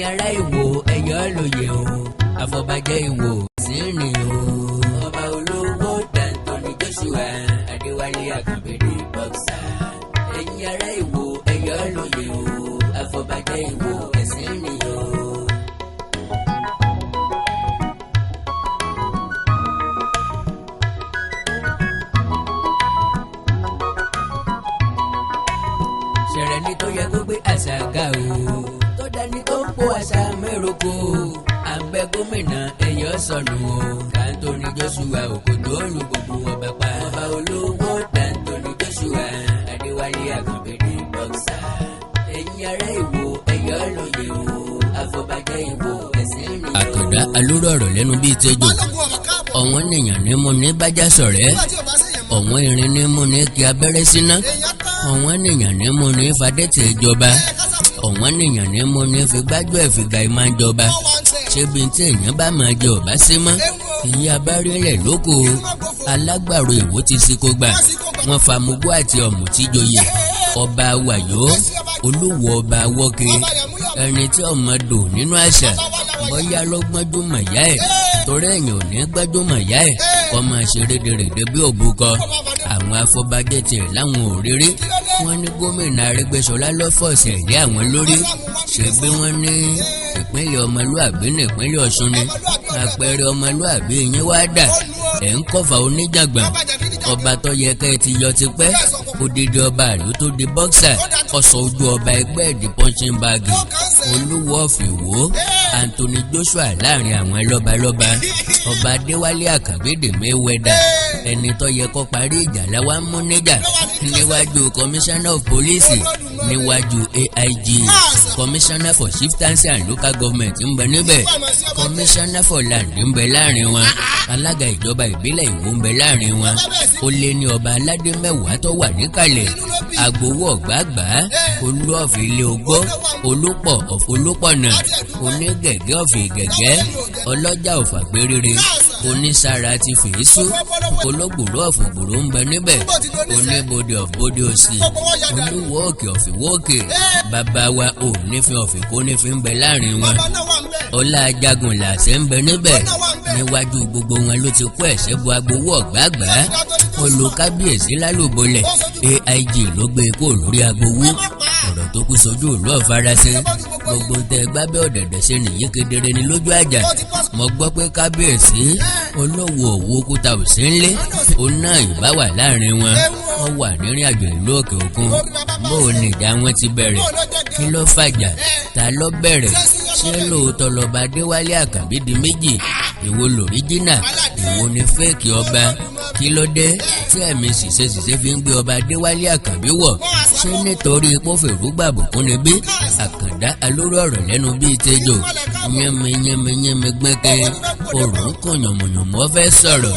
Ará Ìwò, ẹ̀yọ́ lóye o, àfọ̀bàjẹ́ Ìwò sí rìn o. Ọba olówó Anthony Joshua Adéwálé Àkànbí the boxer. Ẹ̀yin ará Ìwò, ẹ̀yọ́ lóye o, àfọ̀bàjẹ́ Ìwò ẹ̀sìn rìn o. Ṣẹ̀rẹ̀ ni tó yẹ kó gbé àṣà ga o, tó dání tó ń po àṣà mẹ́rọ̀kọ. Àgbẹ̀ gómìnà ẹ̀yọ́ sọnù o, Anthony Joshua òkòtò olú gbogbo ọba pa. Ọba olówó Anthony Joshua Adéwálé Àkànbí the boxer. Ẹ̀yin ará Ìwò, ẹ̀yọ́ lóye o, àfọ̀bàjẹ́ Ìwò ẹ̀sìn rìn o. Àkàndá alóró ọ̀rọ̀ lẹ́nu bíi tẹ́jọ́, ọ̀wọ́n nìyàn ní mú ní bájá sọ̀rẹ́, ọ̀wọ́n irin ní mú ní kí abẹ́rẹ́ síná, ọ̀wọ́n nìyàn ní mú ní fadẹ́tì ìjọba, ọ̀wọ́n nìyàn ní mú ní fi gbájú ẹ̀ fìgbà ìmọ̀ ìjọba. Ṣébi tí èèyàn bá máa jẹ ọ̀bá sí mọ́, ìyá abárílẹ̀ lóko alágbàro Ìwó ti sí kó gbà. Wọ́n fa mugbó àti ọ̀mùtí joyè ọba wàyó, olúwo ọba wọ́kẹ́, ẹni tí ọmọ dò nínú àṣà bóyá ló gbọ́njú mọ̀yá ẹ̀, torí ẹ̀yìn ò ní gbọ́njú mọ̀yá ẹ̀ kọ́ máa ṣe rédèrèdè bí òbúkọ. Àwọn afọbajẹ tiẹ̀ láwọn ò rírí, wọ́n ní gómìnà Arẹ́gbẹ́ṣọlá lọ́fọ̀ọ̀sẹ̀ lé àwọn lórí. Ṣègbè wọ́n ní ìpínlẹ̀ ọmọlúàbí ní ìpínlẹ̀ Ọ̀ṣun ni àpẹẹrẹ ọmọlúàbí yín wá dà, ẹ̀ ń kọ́fà oníjàngbọ̀n. Ọba tó yẹ ká ẹ ti yọ tipẹ́, odidi ọba àlù tó di bọ́ksà, ọ̀sọ̀ ojú ọba ẹgbẹ́ ẹ̀dì punching bag, olúwo of Ìwó Anthony Joshua láàrin àwọn lọ́balọ́ba, ọba Adéwálé Àkànbí the Mayweather, ẹni tó yẹ kó parí ìjà làwa ń mú níjà níwájú commissioner of police, níwájú AIG, commissioner for chieftaincy and local government ń bẹ níbẹ̀, commissioner for land ń bẹ láàrin wọn, alága ìjọba ìbílẹ̀ Ìwó ń bẹ láàrin wọn. Ó lé ní ọba aládé 10 tó wà níkàlẹ̀: agbowó ọ̀gbàgbà, olú of ilé ogbó, olúpọ̀ of olúpọ̀nà, onígẹ̀gẹ́ of ìgẹ̀gẹ́, ọlọ́jà of àgbérèrè, onísára ti fèésù, ológbòrò of ògbòrò ń bẹ níbẹ̀, oníbodè of bóde òsì, olúwo òkè of ìwó òkè, bàbá wa ò nífin of ìkónífin ń bẹ láàrin wọn, ọlá ajagun làṣẹ ń bẹ níbẹ̀. Níwájú gbogbo wọn ló ti kó ẹ̀ṣẹ́ bu agbowó ọ̀gbàgbà, olùkábíyèsí lálùbọ́lẹ̀, AIG ló gbé kó lórí agbowó. Ọ̀rọ̀ tó kú sojú ìlú ọ̀farasin, gbogbo tẹ gbábẹ́ ọ̀dẹ̀dẹ̀ ṣe nìyí kedere ni lójú àjà. Mo gbọ́ pé kábíyèsí olówó òwò òkúta òsì ńlé, òun náà ìbá wà láàrin wọn, wọ́n wà nírìn àjò ìlú òkè òkun. Bó o ní ìjà wọn ti bẹ̀rẹ̀? Kí ló fàjà? Ta ló bẹ̀rẹ̀? Ṣé lóòótọ́ lọ́ba Adéwálé Àkànbí di méjì? Èwo l'original, èwo ni fake ọba? Kí ló dé tí ẹ̀mí ṣìṣe fi ń gbé ọba Adéwálé Àkànbí wọ̀? Ṣé nítorí pọ́fẹ̀rúgbà bùkún ni bí? Àkàndá alóró ọ̀rọ̀ lẹ́nu bíi tẹ́jọ́, yẹ́mi yẹ́mi yẹ́mi gbẹ́kẹ́ òrùn kàn yànmùyànmù fẹ́ sọ̀rọ̀,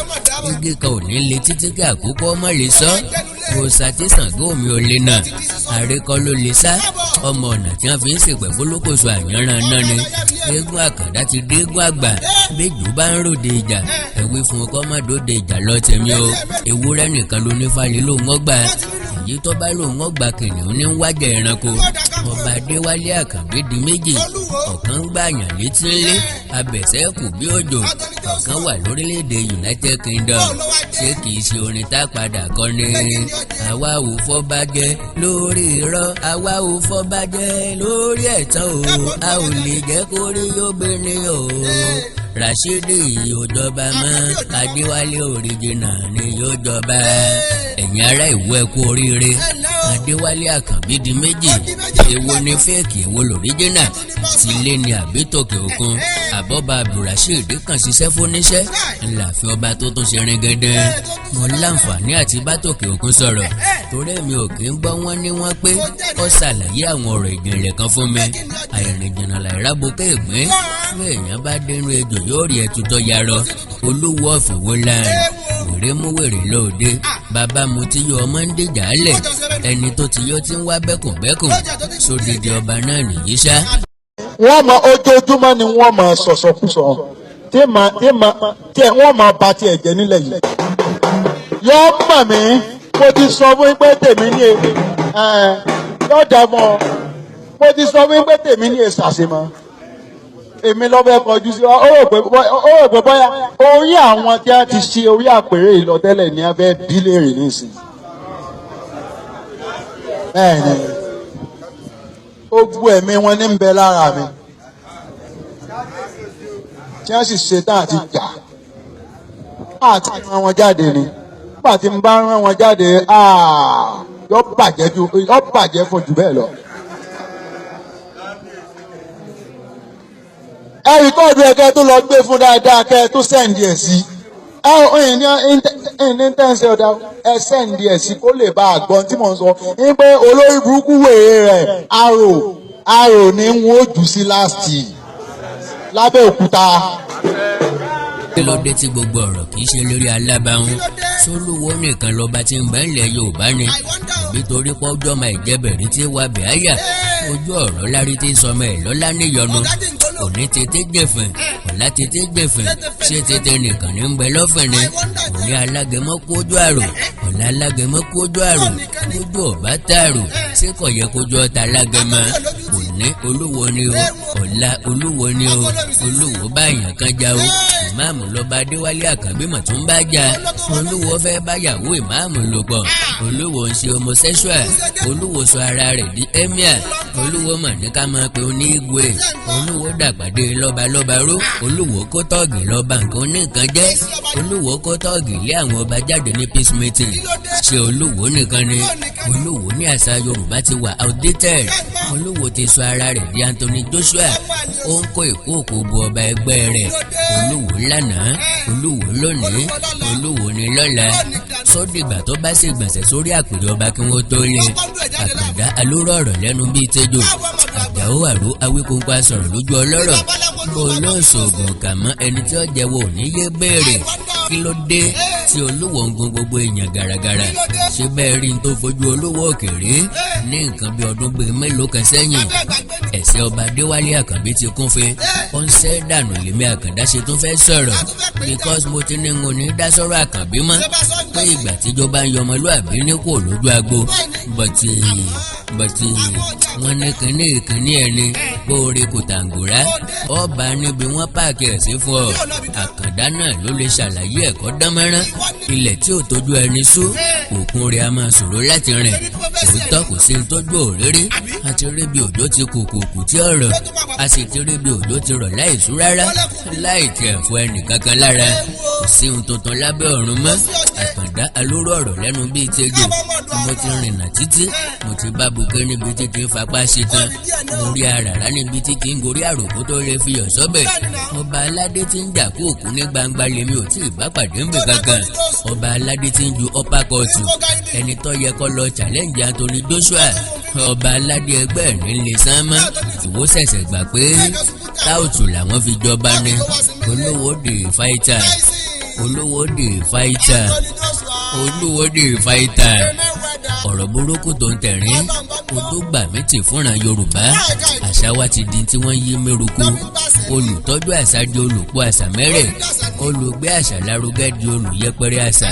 igi kan ò ní le títí kí àkókò ọmọ lè sọ. Òòṣà tí Ṣàngó mi ò lè nà, àrékọ́ ló lè sá, ọmọ ọ̀nà tí wọ́n fi ń ṣèpẹ̀ fólókòso àyànràn náà ni. Eégún Àkàndá ti dégún àgbà, bẹ́jù bá ń ròde ìjà, ẹ̀wí fún ọkọ́ má dóde ìjà lọ tẹ̀mí o. Ewúrẹ́ nìkan ló ní falẹ̀ ló ń gbà, èyí tó bá lòun ọgbà kìnìún ní wájà ẹranko. Ọba Adéwálé Àkànbí di méjì, ọ̀kan ń gbàyàn létí ńlé abẹ̀sẹ̀kù bí òjò, ọ̀kan wà lórílẹ̀‐èdè United Kingdom. Ṣé kìí ṣe orin tá padà kọ́ ni? Àwa ò fọbajẹ lórí irọ́, àwa ò fọbajẹ lórí ẹ̀tàn o, a ò lè jẹ́ kó rí yóò gbé ní o. Rashidi yóò jọba mọ́, Adéwálé original ni yóò jọba. Ẹ̀yin ará Ìwó, ẹ kú oríire, Adéwálé Àkànbí di méjì. Èwo ni fake, èwo l'original? Tilé ni àbí tòkè òkun? Àbọ̀bà Abdulrasheed kàn ṣiṣẹ́ fúnníṣẹ́ ńláfin ọba tó tún ṣe rin gẹ́dẹ́. Mo láǹfààní àti bá tòkè òkun sọ̀rọ̀, torí mi ò kí ń gbọ́ wọ́n ní wọ́n pé ó ṣàlàyé àwọn ọ̀rọ̀ ìjìnlẹ̀ kan fún mi. Àìrìnjìnà làìrábòkè ìgbín, bí èèyàn bá dénú ejò yóò rí ẹtù tó yarọ. Olúwo of Ìwó láàrin wèrè mú wèrè lóde, bàbá mo ti yọ ọmọ ń dìjà lẹ̀, ẹni tó ti yọ ti ń wá bẹ́kùnbẹ́kùn sódìdí ọba náà nìyí ṣá. Wọ́n mọ ojoojúmọ́ ni wọ́n máa sọ̀sọ̀kúsọ tí ma tí ma tí wọ́n máa ba tiẹ̀ jẹ́ nílẹ̀ yìí. Yọ mọ̀ mí, mo ti sọ fún yín pé tèmi ní ẹ yọ dà mọ́, mo ti sọ fún yín pé tèmi ní èsì àṣemọ́. Èmi lọ́bẹ̀ kọjú sí. Ó rò pé bóyá orí àwọn tí a ti ṣe orí àpèrè ìlọtẹ́lẹ̀ ní abẹ́ bílẹ̀rì nísìnyí. Bẹ́ẹ̀ni, ó gbú ẹ̀mí wọn ní ń bẹ lára mi tí wọ́n sì ṣetán àti jà àti rán wọn jáde ni. Nígbà tí n bá rán wọn jáde, yọ bàjẹ́ fún jù bẹ́ẹ̀ lọ. Ẹ rìkọ́ọ̀dù ẹ̀ kẹ́ tó lọ gbé fún dáadáa, kẹ́ tó sẹ́ǹdì ẹ̀ sí. Ẹ ní tẹ́ǹsì ọ̀dà, ẹ sẹ́ǹdì ẹ̀ sí kó lè bá a gbọ́n tí mò ń sọ. Ní pé olórí burúkú wèrè rẹ̀ arò ní wọn ó jù sí láàsì lábẹ́ òkúta. Kí ló dé tí gbogbo ọ̀rọ̀ kì í ṣe lórí alábàáhùn? Sólúwo nìkan lọ́ba tí ń bẹ ńlẹ̀ Yorùbá ni, àbí torí pọ́jọ́ máa ìjẹ́bẹ̀rí tí wà bẹ́ẹ̀ àyà ojú ọ̀rọ̀ lárí tí sọmọ ẹ̀ lọ́lá níyọnu. Òní tètè jẹ̀fẹ̀, ọ̀la tètè jẹ̀fẹ̀, ṣé tètè nìkan ní ń bẹ lọ́fẹ̀ ni? Òní alágẹmọ́ kú ojú àrò, ọ̀la alágẹmọ́ kú ojú àrò, ojú ọ̀bá tààrò, ṣé kò yẹ kójú ọ̀tá alágẹmọ́? Òní olúwo ni o, ọ̀la olúwo ni o, olúwo bá èèyàn kan já o. Ìmáàmù lọ́ba Adéwálé Àkànbí mọ̀ tún bá jà. Olúwo fẹ́ báyàwó ìmáàmù lò pọ̀. Olúwo ń ṣe homosexual. Olúwo sọ ara rẹ̀ di emir. Olúwo mọ̀ ní ká máa pe oní igwe. Olúwo dàpàdé lọ́balọ́ba ró. Olúwo kó tọ́ọ̀gì lọ́ba nǹkan oníkan jẹ́. Olúwo kó tọ́ọ̀gì lé àwọn ọba jáde ní peace meeting. Ṣé olúwo nìkan ni? Olúwo ní àṣà Yorùbá ti wà outdated. Olúwo ti sọ ara rẹ̀ di Anthony Joshua. Ó ń kó ìkóòkò bu ọba ẹgbẹ́ rẹ̀. Olúwo lánàá, olúwo lónìí, olúwo ni lọ́la. Sódìgbà tó bá sì gbọ̀nsẹ̀ sórí àpèrè ọba kí wọ́n tó lé. Àkàndá alóró ọ̀rọ̀ lẹ́nu bíi tẹ́jọ́. Àjàó àró awíkóńkó asọ̀rọ̀ lójú ọlọ́rọ̀. Olóòṣògùn kà mọ́ ẹni tí ó jẹ́wọ́ òní yé béèrè. Kí ló dé tí olúwo ń gun gbogbo èèyàn gàràgàrà? Ṣé bẹ́ẹ̀ rí n tó fojú olúwo òkèèrè ní nǹkan bí ọdún bíi mélòó kan sẹ́yìn? Ẹ̀sẹ̀ ọba Adéwálé Àkànbí ti kún fún ó ń ṣẹ́ dànù. Lèmi Àkàndá ṣe tún fẹ́ sọ̀rọ̀ because mo ti ní n ò ní dá sọ́rọ̀ Àkànbí mọ́, pé ìgbà tíjọba ń yọmọlúàbí ní kò lójú agbo. Bọ̀tì bọ̀tì wọ́n ní kínní ìkínní ẹni bóore kò tàǹgòrá ọba níbi wọ́n páàkì ẹ̀ sí fún ọ. Àkàndá náà ló lè ṣàlàyé ẹ̀kọ́ dánmọ́rán. Ilẹ̀ tí ò tójú ẹni sú, òkun rẹ̀ a máa ṣòro láti rìn. Òótọ́ kò sí tójú òrírí. A ti rí bí òjò ti kùkùkù tí ọ̀rọ̀, a sì ti rí bí òjò ti rọ̀ láì sú rárá, láì tiẹ̀ fún ẹnì kankan lára. Kò sí ohun tuntun lábẹ́ ọ̀run mọ́. Àkàndá alóró ọ̀rọ̀ lẹ́nu bíi tejò. Mo ti rìnà títí, mo ti bá buké níbi títí ń fapá ṣe tán. Mo rí àràrá níbi títí ń gorí àròkó tó lè fi yọ̀ sọ́bẹ̀. Ọba aládé tí ń jà kó òkú ní gbangba lèmi ò tí ì bá pàdé ńbẹ kankan. Ọba aládé tí ń ju upper court, ẹni tó yẹ kó lọ challenge Anthony Joshua. Ọba aládé ẹgbẹ́ ní lè sán mọ́. Ìwọ ṣẹ̀ṣẹ̀ gbà pé táùtù làwọn fi jọba ni. Olówó the fighter, olówó the fighter, olówó the fighter. Ọ̀rọ̀ burúkú tó ń tẹ̀rín odó gbà mí tì fúnra Yorùbá. Àṣà wa ti di tí wọ́n yí mẹ́rùkú. Olùtọ́jú àṣà di olùpọ̀ àṣà mẹ́rẹ̀. Olùgbé àṣà lárugẹ di olùyẹpẹrẹ àṣà.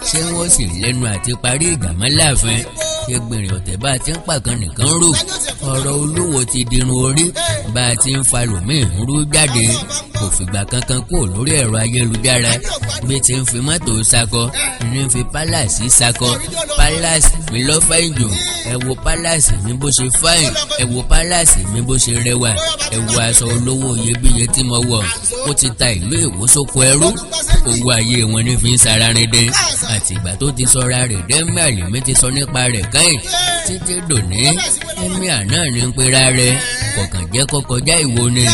Ṣé wọ́n sì lẹ́nu àti parí ìjà mọ́ láàfin? Ẹgbìnrin ọ̀tẹ̀ bá a ti ń pàkan nìkan rò. Ọ̀rọ̀ olúwo ti dirun orí bá a ti ń fa lòmíì ń rú jáde. Kò fìgbà kankan kúrò lórí ẹ̀rọ ayélujára. Bí ti ń fi mọ́tò sakọ ní fi pálàsì sakọ. Pálàsì mi lọ́ fáìn jù, ẹ wo pálàsì mi bó ṣe fáìn, ẹ wo pálàsì mi bó ṣe rẹwà, ẹ wo aṣọ olówó iyebíye tí mo wọ̀. Ó ti ta ìlú Èwo sóko ẹrú. Owó ayé wọn ní fi ń sararin dé. Àtìgbà tó ti sọra rẹ̀ dẹ́mẹ́àlì mi ti sọ nípa rẹ̀ káyìn títí dòní. Emir náà ní ń pera rẹ̀, kọ̀ọ̀kan jẹ́ kọ́kọ́já ìwo ni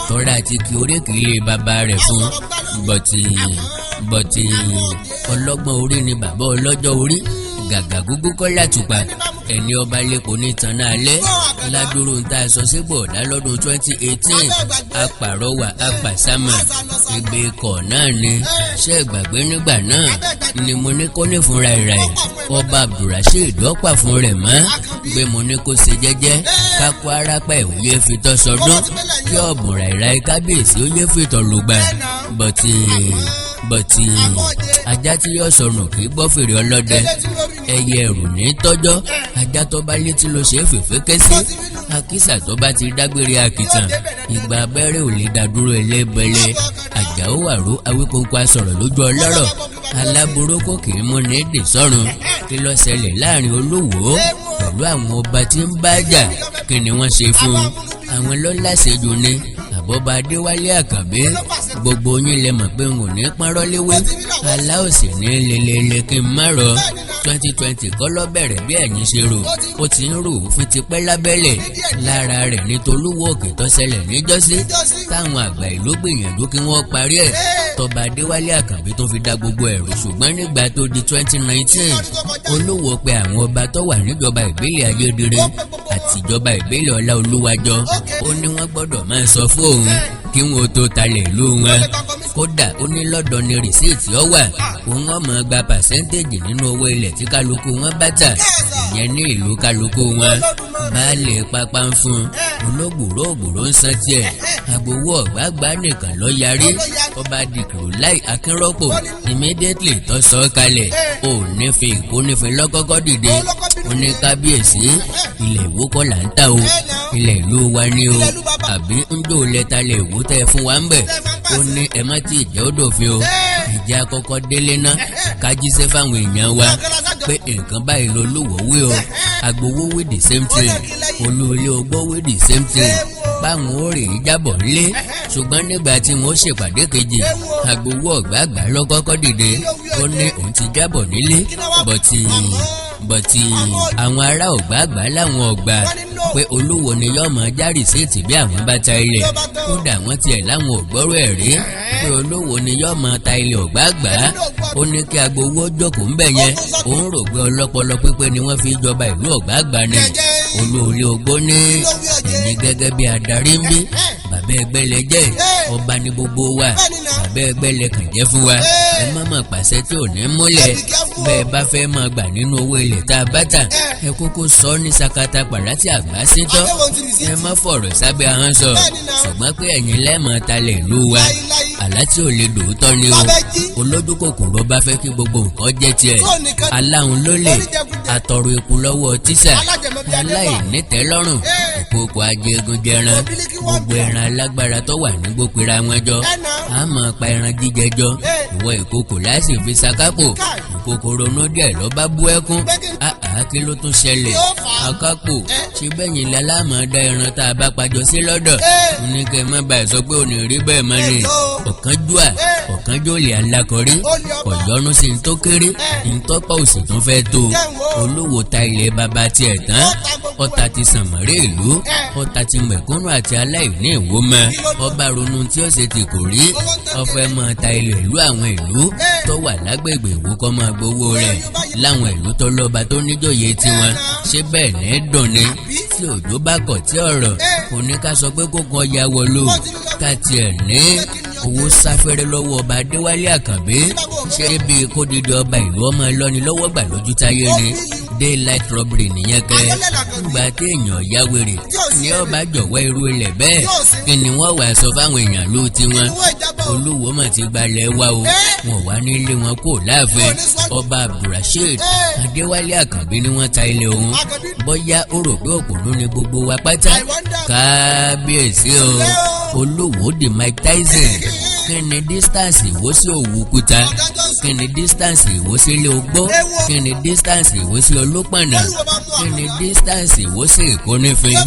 tọ́ra àti kí oríkìí bàbá rẹ̀ fún. Bọ̀tì bọ̀tì ọlọ́gbọ́n orí ni bàbá ọlọ́jọ́ orí. Gàgà gúgú kọ́ látùpà ẹni ọba lẹ́kọ̀ọ́ ní tanná alẹ́ ládùúrú ń tá a sọ sígbò ọ̀dá lọ́dún 2018. Apàrọwà apàsámà ìgbé ikọ̀ náà ni. Ṣé ìgbàgbé nígbà náà ni mo ní kó ní fúnra rẹ̀? Ọba Abdulrasheed ọ̀pá fún rẹ̀ mọ́ gbé. Mo ní kó ṣe jẹ́jẹ́ kákó arápá ìwòye fi tọ́ sọdún kí ọ̀bùn ràìràì kábíyèsí ó yé fìtọ̀ lùgbà. Bọ̀tì bọ̀tì ajá tí yóò sọnù kì í gbọ́ fèrè ọlọ́dẹ. Ẹyẹ ẹrù ní tọ́jọ́, ajá tó bá létí ló ṣe é fèfé ké sí. Àkísà tó bá ti dágbére àkìtàn, ìgbà abẹ́rẹ́ ò lè dádúró. Ẹlẹ́bẹ̀lẹ̀ Àjàó Àró Awíkóńkó asọ̀rọ̀ lójú ọlọ́rọ̀, aláborókò kì í mú ní dè sọ́run. Kí ló ṣẹlẹ̀ láàrin Olúwo pẹ̀lú àwọn ọba tí ń bá jà? Kí ni wọ́n ṣe fún un? Àwọn lọ́láṣẹ́jù ni àbọ̀bá Adéwálé Àkànbí. Gbogbo yín lẹ mọ̀ pé n ò ní pọ́nrọ́ léwé, aláòsì ní lelele kí n má rọ. 2020 kọ́ ló bẹ̀rẹ̀ bí ẹ̀yin ṣe rò. Ó ti ń rò ó fún tipẹ́ lábẹ́lẹ̀. Lára rẹ̀ ní tolúwo òkè tó ṣẹlẹ̀ níjọ́sí, táwọn àgbà ìlú gbìyànjú kí wọ́n parí ẹ̀, tọba Adéwálé Àkànbí tó fi dá gbogbo ẹ̀rù. Ṣùgbọ́n nígbà tó di 2019, Olúwo pe àwọn ọba tó wà níjọba ìbílẹ̀ Ayédèrè àtìjọba ìbílẹ̀ Ọlá Olúwàjọ. Ó ní wọ́n gbọ́dọ̀ máa sọ fún òun kí wọn tó talẹ̀ ìlú wọn. Kódà ó ní lọ́dọ̀ ni receipt ọ wà, òun wọn máa gba percentage nínú owó ilẹ̀ tí kálukú wọn bá tà, ìyẹn ní ìlú kálukú wọn. Baálé pápá ń fún olóògbòrò, ògbòrò ń san tiẹ̀, agbowó ọ̀gbágbá nìkan lọ yarí. Ọba dìkìrò láì akínrọ́pò immediately tó sọ ọ́ kalẹ̀, ò ní fi ìkónífin lọ́kọ́kọ́ dìde. Ó ní, "Kábíyèsí, ilẹ̀ Ìwó kọ́ là ń tà o, ilẹ̀ ìlú wa ni o. Àbí ń jò lẹ́ta lè wó tẹ́ fún wa ń bẹ̀?" Ó ní, "Ẹ má tí ì jẹ́ ó dòfin o, ìjà àkọ́kọ́ délé ná, kájíṣẹ́ fáwọn èèyàn wa pé nǹkan báyìí lolúwo wí o." Agbowó wí the same thing, olúilé ogbó wí the same thing, báwọn ó rè é jábọ̀ ńlé. Ṣùgbọ́n nígbà tí wọ́n ṣèpàdé kejì, agbowó ọ̀gbàgbà lọ́kọ́kọ́ dìde. Ó ní òun ti jábọ̀ nílé, but but àwọn ará ọ̀gbàgbà láwọn ọ̀gbà pé Olúwo ni yóò máa já receipt bí àwọn bá ta ilẹ̀. Kódà wọ́n tiẹ̀ láwọn ò gbọ́rọ̀ ẹ̀ rí pé Olúwo ni yóò máa ta ilẹ̀ ọ̀gbàgbà. Ó ní kí agbowó jókòó ń bẹ̀ yẹn, òun rò pé ọlọ́pọlọ pípé ni wọ́n fi jọba ìlú ọ̀gbàgbà ni. Olóòlé ogbó ní, "Ẹ̀yin gẹ́gẹ́ bí adarí ń bí, bàbá ẹgbẹ́ lẹ jẹ́, ọba ní gbogbo wa, bàbá ẹgbẹ́ lẹ kàn jẹ́ fún wa. Ẹ má má pàṣẹ tí ò ní múlẹ̀. Bẹ́ẹ̀ bá fẹ́ máa gbà nínú owó ilẹ̀ tá a bá tà, ẹ kúkú sọ ní sakata pàrà tí àgbà sí tọ́. Ẹ má fọ̀rọ̀ sábẹ́ ahọ́n sọ. Ṣùgbọ́n pé ẹ̀yin lẹ́ẹ̀mọ́ talẹ̀ ìlú wa, àlá tí ò lè dòótọ́ ni o." Olójú kòkòrò bá fẹ́ kí gbogbo nǹkan jẹ́ tiẹ̀, aláhùn ló lè atọrọ eku lọ́wọ́ tíṣà, aláìnítẹ́lọ́rùn ìkókò ajégun jẹran. Gbogbo ẹran alágbára tó wà ní gbópera wọn jọ, a máa pa ẹran jíjẹ jọ. Ìwọ ìkókò láti fi sakápò. Ìkókò ronú díẹ̀ ló bá bú ẹkún. Àá, kí ló tún ṣẹlẹ̀, akápò? Ṣé bẹ́yìn lálámọ̀ dá ẹran tá a bá pàjọ sí lọ́dọ̀ ní kẹ́ má bàa sọ pé ò ní rí bẹ́ẹ̀ mọ́ ni? Ọ̀kánjúà, ọ̀kánjúòlè, alákọ̀rí ọ̀yọ́nú sí ní tó kéré, ntọ́pọ̀ òsì tó fẹ́ tó. Olówó ta ilẹ̀ bàbá tiẹ̀ tán, ọ̀tá ti sànmọ́rẹ́ ìlú, ọ̀tá ti mẹ̀kúnnù àti aláìní ìwó mọ́. Ọba ronú tí ó ṣe ti kò rí, ọfẹ́ máa ta ilẹ̀ ìlú àwọn ìlú tó wà lágbègbè Ìwó, kọ́ máa gbowó rẹ̀ láwọn ìlú tó lọ́ba tó níjòyè tiwọn. Ṣé bẹ́ẹ̀ ní dùn ni? Tí òjò bá kọ̀ tí ọ̀rọ̀ kò ní ká sọ pé kó kan ya wọlé ká tiẹ̀ ní owó sáfẹ́rẹ́ lọ́wọ́ ọba Adéwálé Àkànbí. Ṣé bí kó dídí ọba ìlú ọmọ ẹlọ́ni lọ́wọ́ gbà lójú táyé ni? Daylight robbery nìyẹn kẹ́. Nígbà tí èèyàn ya wèrè ní ọba jọ̀wọ́ irú ilẹ̀ bẹ́ẹ̀, kí ni wọ́n wà sọ fáwọn èèyàn ló tiwọn? Olúwo mà ti gbalẹ̀ wa o, wọn wà nílé wọn kò láàfin. Ọba Abdulrasheed Adéwálé Àkànbí ni wọ́n ta ilẹ̀ òun. Bóyá ó rò pé òpònú ni gbogbo wa pátá. Kábíyèsí o, Olúwo di Mike Tyson. Kí ni distance Ìwó sí Òwúkúta? Kí ni distance Ìwó sí ilé ogbó? Kí ni distance Ìwó sí Olúpọ̀nà? Kí ni distance Ìwó sí Ìkónífin?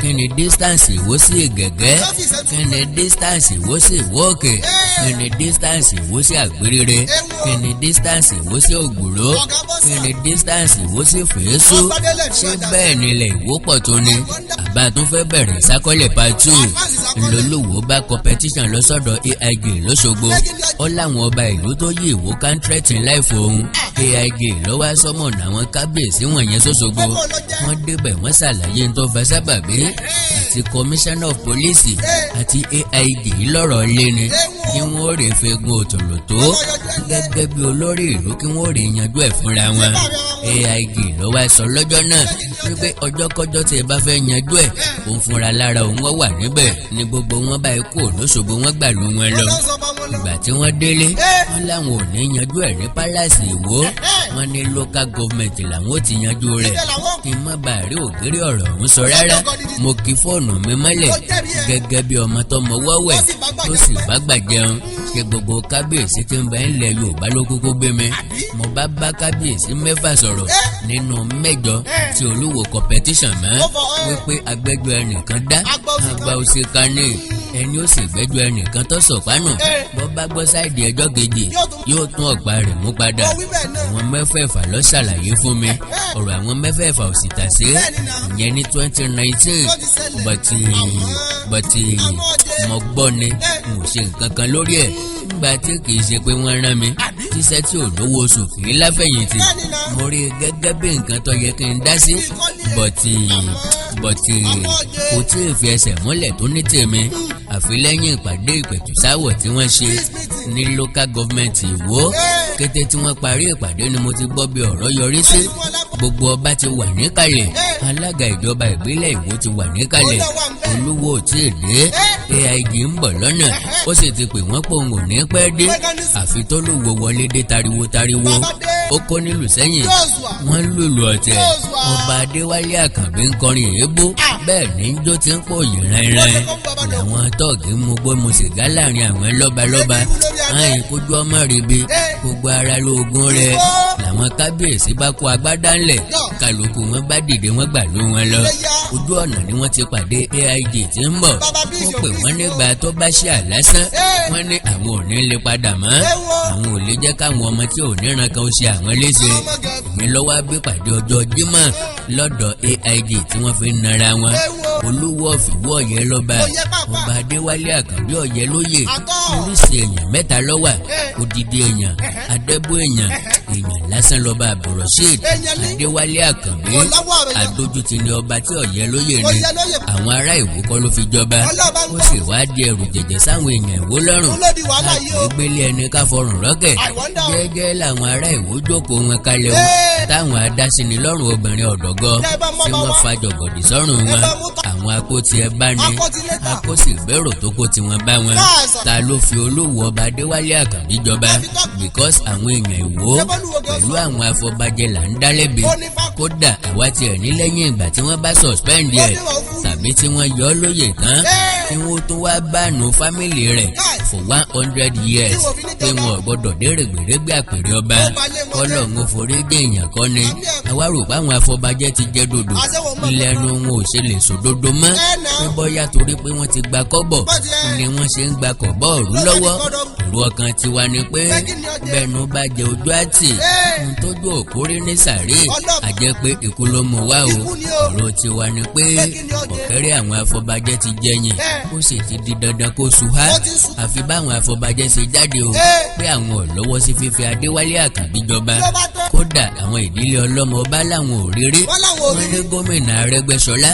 Kí ni distance Ìwó sí Ìgẹ̀gẹ́? Kí ni distance Ìwó sí Ìwó-Òkè? Kí ni distance Ìwó sí Àgbérèrè? Kí ni distance Ìwó sí Ògbùrò? Kí ni distance Ìwó sí Fèésù? Ṣé bẹ́ẹ̀ nílẹ̀ Ìwó pọ̀ tó ni? Àbá tún fẹ́ bẹ̀rẹ̀ ìsákọ́lẹ̀ part two. Ńlọlọ́wọ́ bá competition lọ sọ́dọ̀ AIG lọ́sọ̀gbọ̀. Ó láwọn ọba ìlú tó yí Ìwó contract life òun. AIG lọ́wọ́ sọ́mọ̀nà àwọn kábíyèsí wọ̀nyẹn sọ́sọ́gbó. Wọ́n débẹ̀, wọ́n ṣàlàyé ń tó fa sábàbí àti commissioner of police àti AIG lọ́rọ̀ lé ni. Kí wọ́n rè fegun òtòlò tó gẹ́gẹ́ bí olórí ìlú, kí wọ́n rè yanjú ẹ̀ fúnra wọn. AIG ló wá sọ lọ́jọ́ náà wípé ọjọ́kọ́jọ́ tí ẹ bá fẹ́ yanjú ẹ̀, òun fúnra lára òun wọ́n wà níbẹ̀. Ní gbogbo wọn báyìí kú lóṣogbo, wọn gbàlú wọn lọ. Ìgbà tí wọ́n délé, wọ́n láwọn ò ní yanjú ẹ̀ ní palace Ìwó, wọ́n ní local government làwọn ò ti yanjú rẹ̀. Kí n má bàa rí ògiri ọ̀rọ̀ ọ̀hún sọ rárá, mo kí fóònù mi mọ́lẹ̀ gẹ́gẹ́ bí ọmọ tó mọ wọ́wẹ̀ tó sì bá gbà jẹun. Ṣe gbogbo kábíyèsí tí ń bẹ ńlẹ̀ Yorùbá ló kúkú gbé mi. Mo bá bá kábíyèsí mẹ́fà sọ̀rọ̀ nínú mẹ́jọ tí Olúwo competition mọ́, wípé agbẹ́jọ́ ẹnìkan dá àgbà òṣìkà ní ẹni ó sì gbẹ́jọ́ ẹnìkan tó sọ̀pánù. Bọ́ bá gbọ́ side ẹjọ́ kejì, yóò tún ọ̀pá rẹ̀ mú padà. Àwọn mẹ́fẹ̀ẹ̀fà ló ṣàlàyé fún mi ọ̀rọ̀. Àwọn mẹ́fẹ̀ẹ̀fà ò sì tà sí ìyẹn ní 2019. But mo gbọ́ ni, n ò ṣe nǹkan kan lórí ẹ̀ nígbà tí kì í ṣe pé wọ́n rán mi tíṣẹ́ tí ò lówó oṣù kì í láfẹ̀yìntì. Mo rí i gẹ́gẹ́ bí nǹkan tó yẹ kí n dá sí, but kò tí ì fi ẹsẹ̀ múlẹ̀ tó ní tèmi, àfi lẹ́yìn ìpàdé ìpẹ̀tùsáwọ̀ tí wọ́n ṣe ní local government Ìwó. Kété tí wọ́n parí ìpàdé ni mo ti gbọ́ bí ọ̀rọ̀ yọrí sí. Gbogbo ọba ti wà níkàlẹ̀, alága ìjọba ìbílẹ̀ Ìwó ti wà níkàlẹ̀, Olúwo ò tí ì dé, AIG ń bọ̀ lọ́nà, ó sì ti pè wọ́n pé òun ò ní pẹ́ dé. Àfi tó lówó wọlé dé tariwo tariwo, ó kó nílùú sẹ́yìn, wọ́n lùlù ọ̀tẹ̀. Ọba Adéwálé Àkànbí ń kọrin èébú, bẹ́ẹ̀ ní jó ti ń pò yìí rẹ́rẹ́. Làwọn tọ́ọ̀gì mú gbó mu sìgá láàrin àwọn lọ́balọ́ba, àyìn kójú ọmọ rèébi gbogbo ara lóògùn rẹ̀. Làwọn kábíyèsí bá kó agbádá ńlẹ̀, kálukú wọn bá dìde, wọn gbà ló wọn lọ. Ojú ọ̀nà ni wọ́n ti pàdé AIG tí ń bọ̀. Ó pè wọ́n nígbà tó bá ṣe àlásán. Wọ́n ní àwọn ò ní lè padà mọ́, àwọn ò lè jẹ́ káwọn ọmọ tí ò níran kan ó ṣe àwọn léṣe. Ìyẹn lọ́wọ́ gbé pàdé ọjọ́ Jímọ̀ lọ́dọ̀ AIG tí wọ́n fi ń nara wọn. Olúwo ọ̀fìwọ́ ọ̀yẹ́ lọ́ba, Ọba Adéwálé Àkànbí ọ̀yẹ́ lóye. Oríṣi èèyàn mẹ́ta ló wà: odidi èèyàn, adẹ́bó èèyàn, èèyàn lásán. Lọ́ba Abdulrasheed Adéwálé Àkànbí, adójútì ni ọba tí ọ̀yẹ́ lóye ni. Àwọn ará Ìwó kọ́ ló fi jọba, ó sì wá di ẹrù jẹ̀jẹ̀ sáwọn èèyàn Ìwó lọ́rùn. Àgbélé ẹni ká fọrùn rọ́kẹ̀ jẹ́jẹ́ làwọn ará Ìwó jókòó wọn kalẹ̀ o, táwọn adásíni lọ́rùn obìnrin ọ̀dọ́gọ́ tí wọ́n fa jọ̀gọ̀dì sọ́rùn wọn. Àwọn akóti ẹ bá ní akósì gbèrò tó kó tiwọn bá wọn. Ta ló fi Olúwo Ọba Adéwálé Àkànbí jọba? Because àwọn èèyàn Ìwó pẹ̀lú àwọn afọbajẹ là ń dá lẹ́bi. Kódà àwa tiẹ̀ ní lẹ́yìn ìgbà tí wọ́n bá suspend ẹ̀ tàbí tí wọ́n yọ ọ́ lóyè tán, kí wọ́n tún wá ban family rẹ̀ for 100 years, pé wọn ò gbọ́dọ̀ dé rẹ̀gbẹ̀rẹ̀gbẹ̀ àpèrè ọba. Kọ́lọ̀ ń forí jẹ́ èèyàn kọ́ ni. Àwa rò pé àwọn afọbajẹ ti jẹ́ dòdò lẹ́nu, wọn ò ṣe lè sòdodo mọ́, pé bọ́yá torí pé wọ́n ti gba kọ́bọ̀ ni wọ́n ṣe ń gba kọ̀bọ̀ ọ̀rú lọ́wọ́. Èrò ọkàn tiwa ni pé bẹ́ẹ̀nu bá jẹ ojú àtì, ohun tójú òkúrí ní sàárè, àjẹ́ pé ikú ló mú wá o. Ọ̀rọ̀ tiwa ni pé ọ̀kẹ́rẹ́ àwọn afọbajẹ ti jẹyìn, ó sì ti di dandan kó suhá. Àfi báwọn afọbajẹ ṣe jáde o pé àwọn ò lọ́wọ́ sí fífi Adéwálé Àkànbí jọba. Kódà àwọn ìdílé ọlọ́mọ ọba làwọn ò rírí. Wọ́n ní gómìnà Arẹ́gbẹ́ṣọlá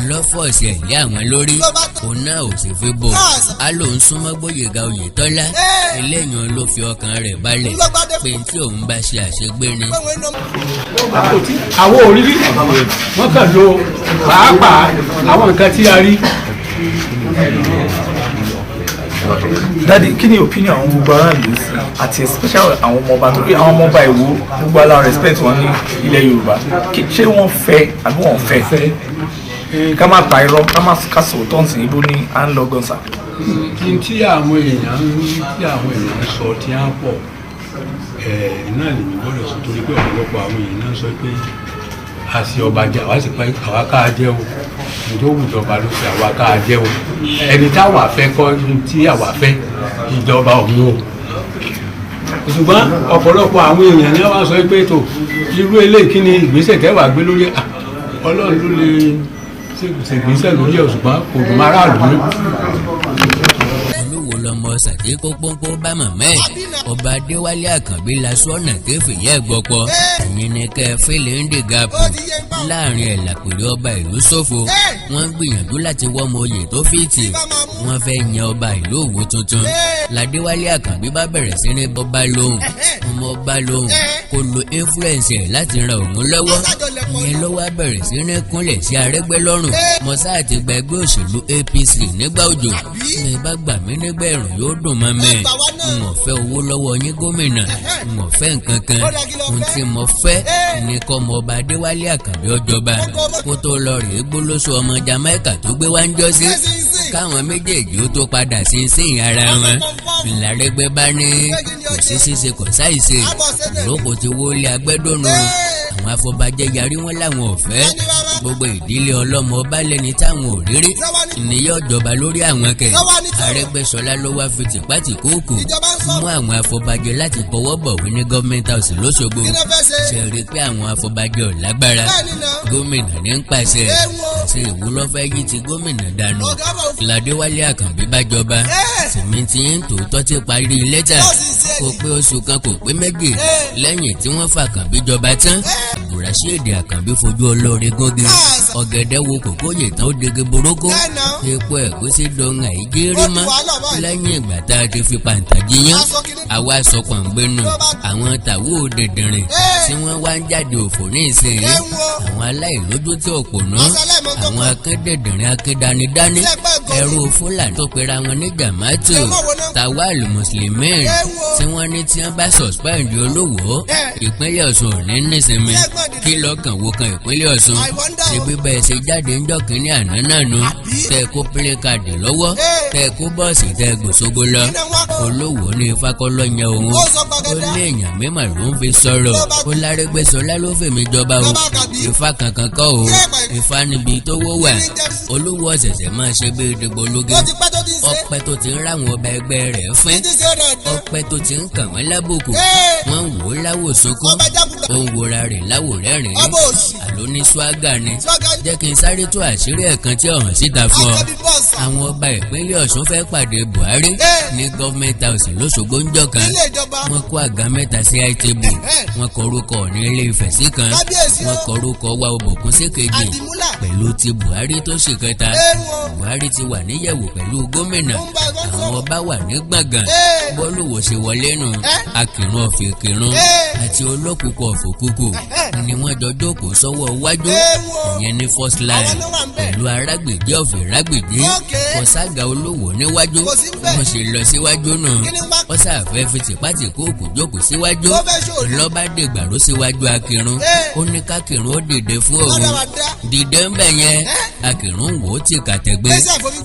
lọ́fọ̀ọ̀sì ẹ̀lẹ́ àwọn lórí, òun náà ò sì fi bò á. Lòun súnmọ́ Gbóyèga Oyètọ́lá, eléyìí ló fi ọkàn rẹ̀ balẹ̀ pé tí òun bá ṣe àṣegbé ni. Àwọn òrírí wọn kàn lo pàápàá àwọn nǹkan tí a rí. Daddy, kí ni opinion àwọn gbogbo aráàlú sí, àti especially àwọn ọmọ ọba? Torí àwọn ọmọ ọba Ìwó, gbogbo ala respect wọn ní ilẹ̀ Yorùbá. Ṣé wọ́n fẹ́ àbí wọ́n fẹ́? Ká má pa irọ́, ká má ká sòótọ́ ǹsìn, ibo ni à ń lọ gan sa? Kí n tí àwọn èèyàn ń sọ tí á pọ̀ ẹ̀ náà lèmi gbọ́dọ̀ sọ, torí pé ọ̀pọ̀lọpọ̀ àwọn èèyàn náà sọ pé a sì ọba jẹ, àwa sì pé àwa ká jẹ́ o, ìjọ òwúdọ̀ba ló ṣe àwa ká jẹ́ o. Ẹni táwa fẹ́ kọ́ tí àwa fẹ́ ìjọba òun o. Ṣùgbọ́n ọ̀pọ̀lọpọ̀ àwọn èèyàn ni wọ́n sọ pé tó irú eléyìí, kí ni ìgbésẹ̀ tẹ́wàá gbé lórí ẹ̀? Ọlọ́run ló lè ṣègbésẹ̀ lórí ẹ̀, ṣùgbọ́n kò dùn mọ́ aráàlú ní. Olúwo lọmọ sàté kó pọ́npọ́n bá màmá ẹ̀. Ọba Adéwálé Àkànbí laṣọ ọ̀nà kéfìyẹ́ gbọ́pọ̀. Ẹ̀yin ni kẹ́ ẹ fílẹ̀ ń dè gàpù láàrin ẹ̀ làpèrè ọba ìlú ṣòfò. Wọ́n ń gbìyànjú láti wọ́ ọmọ oyè tó fit. Wọ́n fẹ́ yan ọba ìlú Òwò tuntun. Ládéwálé Àkànbí bá bẹ̀rẹ̀ sí ní bọ́ba lóhùn, ọmọ ọba lóhùn, kó lo influence ẹ̀ láti ran òun lọ́wọ́. Ìyẹn ló wá bẹ̀rẹ̀ sí ní kúnlẹ̀ sí Arẹ́gbẹ́ lọ́rùn. Mọ́sá àti gba ẹgbẹ́ òṣèlú APC nígbà òjò, mi bá gbà mí nígbà ẹ̀rùn, yóò dùn mọ́ mi. N ò fẹ́ owó lọ́wọ́ yín, gómìnà, n ò fẹ́ nǹkan kan. Ohun tí mo fẹ́ ní kọ́ ọmọ ọba Adéwálé Àkànbí ọjọba, kó tó lọ rèé gbólóṣó ọmọ Jamaica tó gbé wá ń jọ́ sí, káwọn méjèèjì ó tó padà sí síyìn ara wọn. Ńlárẹ́gbẹ́ bá ní kò sí ṣíṣe, kò sáìṣe, ìrókò ti wọlé agbẹ́dọ̀nù. Àwọn afọbajẹ yarí, wọn làwọn ò fẹ́. Gbogbo ìdílé ọlọ́mọ ọba lẹ́ni táwọn ò rírí ìníyàn jọba lórí àwọn kẹ̀. Arẹ́gbẹ́ṣọlá ló wá fi tìpátìkúùkù mú àwọn afọbajẹ láti kọwọ́ bọ̀wé ní Government House lọ́sọ̀gbọ̀. Ṣe rí i pé àwọn afọbajẹ ò lágbára? Gómìnà ní ń pàṣẹ àti ìwúlọ́fẹ́ yìí ti gómìnà dànù. Ládéwálé Àkànbí bá jọba. Sìmìtì ń tòótọ́ ti parí lẹ́tà. Kò pé oṣù kan, kò pé méjì lẹ́yìn tí wọ́n fà Àkànbí jọba tán, Abdulrasheed Àkànbí fojú olóore gúngi. Ọ̀gẹ̀dẹ̀ wo kòkóyè tán, ó dege burúkú. Epo ẹ̀gúsí dọ̀hún àìjírí mọ́ lẹ́yìn ìgbà tá a ti fi pàǹtà jiyàn. Àwa sọ pọ̀ngbẹ́nu àwọn tàwọ́ dẹ̀dẹ̀rìn tí wọ́n wá ń jáde òfò ní ìsinyìí, àwọn aláìlójútì òpònú, àwọn akédèdìrín, akédanidání, ẹrú Fúlàní tó pera wọn ní Jamaatu Tawal Muslimin, tí wọ́n ní tí wọ́n bá suspend Olúwo, ìpínlẹ̀ Ọ̀ṣun ò ní nísinmi. Kí lọ́kàn wo kan ìpínlẹ̀ Ọ̀ṣun? Ṣe bí bẹ́ẹ̀ ṣe jáde ń jọ́kínní àná náà nu, tẹ́ kó placard lọ́wọ́, tẹ́ kó bọ́ọ̀sì, tẹ́ gbòsógbó lọ. Olúwo ní Ifákọ́lọ́ yan òun, ó ní èèyàn mímọ̀ ló ń fi sọ̀rọ̀, ó lárẹ́gbẹ́sọlá ló fèmí jọba o, Ifá kankan kọ́ o, Ifá níbi tó wó wà. Olúwo ọ̀sẹ̀sẹ̀ máa ṣe bí dìgbòlugi. Ọpẹ́ tó ti ń ráwọn ọba ẹgbẹ́ rẹ̀ fín, ọpẹ́ tó ti ń kàn wọ́n lábùkù. Wọ́n ń wò ó láwò sunkún, ó ń wora rẹ̀ láwò rẹ́rìn-ín. Àló ní swagger ni. Jẹ́ kí n sáré tó àṣírí ẹ̀kan tí ọ̀hún síta fún ọ. Àwọn ọba ìpínlẹ̀ Ọ̀ṣun fẹ́ pàdé Buhari ní Government House lọ́sọ̀gbó ńjọ́ kan. Wọ́n kó àga mẹ́ta sí high table. Wọ́n kọ orúkọ ní Ilé Ifẹ̀ sí kan, wọ́n kọ orúkọ wa Òbòkun sí kejì, pẹ̀lú ti Buhari tó sì kẹta. Buhari ti wà níyẹ̀wò pẹ̀lú gómìnà, àwọn ọba wà ní gbọ̀ngàn. Bọ́lúwo ṣe wọlé nù, akìrún ọ̀fìnkìrún àti olókùkù ọ̀fòkùkù ni wọ́n jọ jókòó sọ́wọ́ wájú, ìyẹn ní first line, pẹ̀lú arágbèjì ọ̀fìn rágbèjì. Kò sága Olówó níwájú. Wọ́n ṣe lọ síwájú nù, wọ́n sàfẹ́ fi tìpátìkúùkù jókòó síwájú. Lọ́ba dègbàrú síwájú akírun, ó ní kákírun ó dìde fún òun. Dìde ń bẹ̀ yẹn. Akírun wò ó ti kàtẹ́gbẹ́,